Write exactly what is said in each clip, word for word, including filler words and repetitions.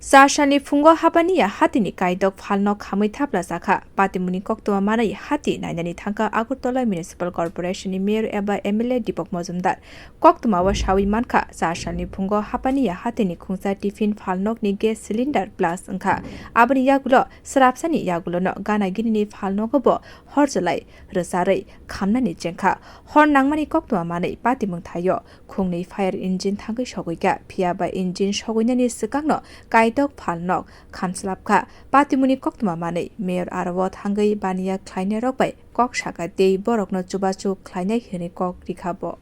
Char salni phungo Hapaniya hatini kaitok phalno khamwi thapla chakha. Patimungni koktwma manwi hati nainani thangkha Agartala Municipal Corporation ni Mayor eba M L A Deepak Majumdar. Koktwmao sawi mankha, char salni phungo Hapaniya hatini khungsa tiffin phalnokni gas cylinder blast wngkha. Aboni yagulo srapsani yagulono gana ginini phalnogo bo horjolai rwcharwi khamnani chengkha. Hor nangmani koktwma manwi patimung thaio khungnwi fire engine thangwi sogwikha, phiya ba engine sogwinani swkangno kaitok phalnok khamslapkha. Patimungni koktwma manwi Mayor aro o thangwi baniya khlainairok bai kok sakha tei borokno chubachu khlainai hwnwi kok rikha bo.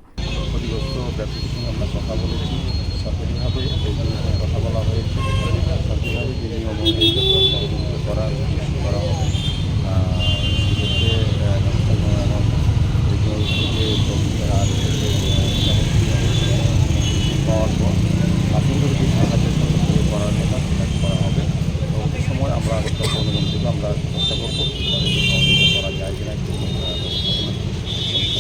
ক্ষতিগ্রস্ত ব্যক্তির সঙ্গে আমরা কথা বলেছি, সরকারিভাবে এই জিনিসের কথা বলা হয়েছে, সরকারিভাবে যে নিয়ম অনুযায়ী যতটা সহযোগিতা করা, করা হবে। আর সেক্ষেত্রে, আহ, আমার এই যে, এই যে, আর, আহ, পাওয়ার পর আশা করি যে সাহায্য সরকার থেকে করার কথা সেটা করা হবে। পরবর্তী সময় আমরা আগরতলা পৌর নিগম থেকে আমরা চেষ্টা করবো, তাদেরকে সহযোগিতা করা যায় কিনা একটু, আহ, ব্যবস্থা করার।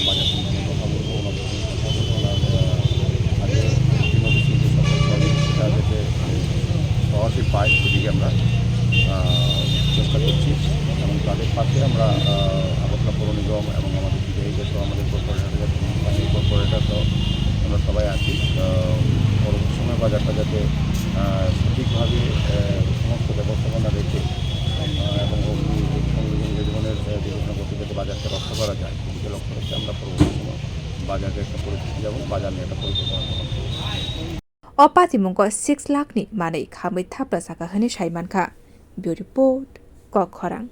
বাজার সমিতির কথা বলবো, ওনাদের সঙ্গে কথা বলবো, ওনার, আহ, আগে বিভিন্ন কিছু যে সরকারি সহযোগিতা সেটা যাতে সহজে পায়, সেদিকে আমরা, আহ, চেষ্টা করছি। এবং তাদের পাশে আমরা, আহ, আগরতলা পৌর নিগম এবং আমাদের বিধায়িকা সহ আমাদের কর্পোরেটর, কর্পোরেটর সহ আমরা সবাই আছি। আহ, পরবর্তী সময় বাজারটা যাতে, আহ, সঠিকভাবে, আহ, সমস্ত ব্যবস্থাপনা রেখে, আহ, এবং অগ্নি সংযোজন যে ধরনের, আহ, দুর্ঘটনা ঘটে যাতে বাজারটা রক্ষা করা যায়, সেদিকে লক্ষ্য রেখে আমরা পরবর্তী সময় বাজারে একটা পরিস্থিতি এবং বাজার নিয়ে একটা পরিকল্পনা গ্রহণ করব। O patimungo six lakh ni manwi khamwi thapla chakha hwnwi sai mankha. Bureau Report, Kok Khorang.